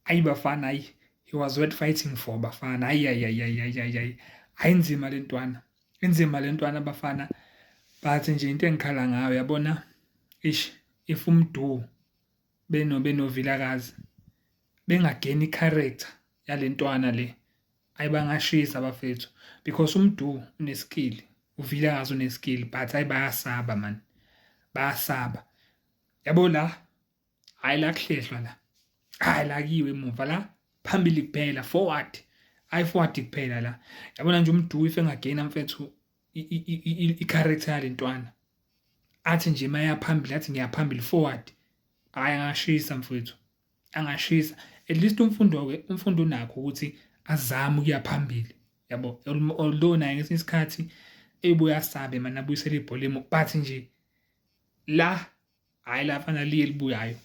Ayi bafana, ayi, he was worth fighting for bafana. Ayi ayi ayi ayi ayi ayi ayi, ayinzima lentwana, inzima lentwana bafana. But nje into engikhala ngayo, yabona, ish, if uMdu benoVilakazi bengageni i-character yalentwana le, ayibangashisa bafethu, because uMdu une-skill, uVilakazi une-skill, but ayi bayasaba man, bayasaba yabo la. Hayi la kuhlehlwa la, hayi la kuyiwe emuva la, phambili kuphela, forward, hayi forward kuphela la. Yabona nje uMdu if engagena mfethu i-character yalentwana, athi nje maya phambili, athi ngiyaphambili, forward, hayi angashisa mfethu, angashisa. At least uMfundo ke, uMfundo unakho ukuthi azame ukuya phambili yabo, although naye ngesinye isikhathi ebuya asabe manje abuyisela ibhola emuva, but nje la hayi la fana liye libuyayo,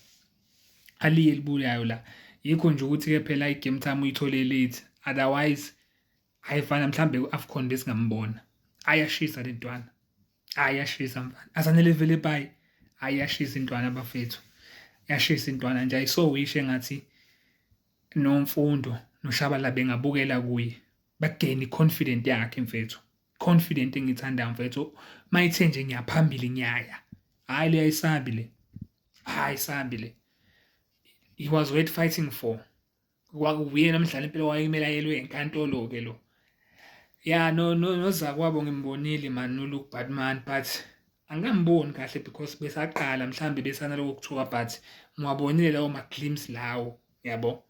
aliye libuyayo la. Yikho nje ukuthi ke phela i-game time uyithole late, otherwise ayifana mhlambe ku-AFCON besingambona. Ayashisa lentwana, ayashisa mfana, Asanele Velebayi, ayashisa intwana bafethu, yashisa intwana nje. Ayisowishe engathi noMfundo noShabala bengabukela kuye, bagene i-confident yakhe mfethu, confident engithandayo mfethu. Mayithe nje ngiyaphambili ngiyaya, hayi le ayisabi le, hayi sabi le. He was worth fighting for. Kwakuyena mdlali impela wayekumele ayelwe enkantolo ke lo. Ya, no no nozakwabo ngimbonile man, noLuke Batman, but angikamboni kahle because besaqala, mhlambe besana lokuthuka, but ngiwabonile lawo ma-glimpse lawo yabo.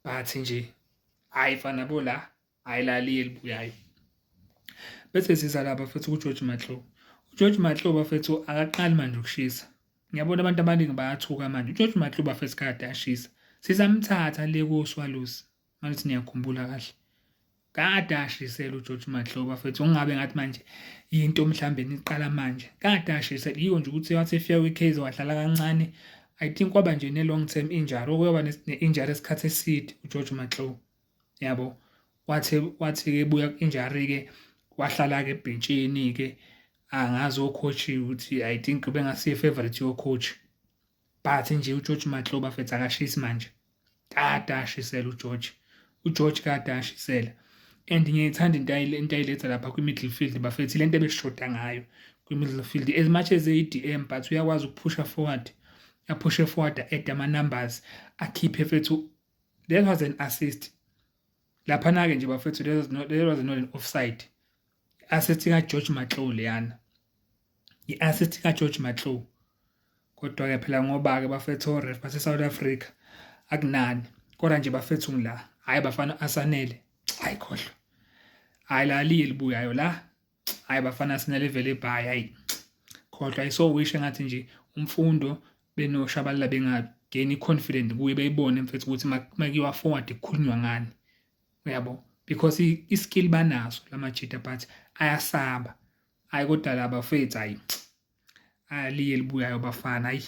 But nje hayi fana bo la, hayi la liye libuyayo. Bese siza lapha futhi kuGeorge Matlou. UGeorge Matlou bafethu akaqali manje ukushisa. Ngiyabona abantu abaningi bayathuka manje. UGeorge Matlou bafethu kade ashisa. Sisamthatha le ko-Swallows. Manje niyakhumbula kahle. Kade ashisela uGeorge Matlou bafethu. Ungabe ngathi manje yinto mhlambe niqala manje. Kade ashisela. Yiyo nje ukuthi wathi efika kwi-Kaizer wadlala kancane. I think kwaba nje ne-long term injury. Okwaba ne-injury esikhathi eside uGeorge Matlou. Yabo, wathi ke buya ku-injury ke, wahlala ke ebhentshini ke, angazi o-coach ukuthi I think ubengasiye favorite yo-coach, but nje uGeorge Matlou bafethu akashisi manje, kade ashisela uGeorge, uGeorge kade ashisela. And ngiyayithanda into ayiletha lapha kwi-middle field bafethu, lento ebeshoda ngayo kwi-middle field. As much as eyi-DM, but uyakwazi ukuphusha forward, aphushe forward, add ama-numbers, akhiphe fethu. That was an assist laphana-ke nje bafethu, that was not an offside. Assist ka-George Matlou leyana, i-assist ka-George Matlou. Kodwa-ke phela ngoba-ke bafethu o-ref base-South Africa akunani, kodwa nje bafethu ngila, hhayi bafana Asanele, hayi khohlwa, hhayi la liye libuyayo la, hayi bafana Asanele Velebayi, hayi khohlwa. Ayisowisho engathi nje uMfundo benoShabalala bengageni i-confident kuye, beyibone mfethu ukuthi makuyiwa forward kukhulunywa ngani uyabo, because i-skill banaso lamajita, but ayasaba. Hayi kodwa la bafethu, hayi aliye libuyayo bafana, hayi.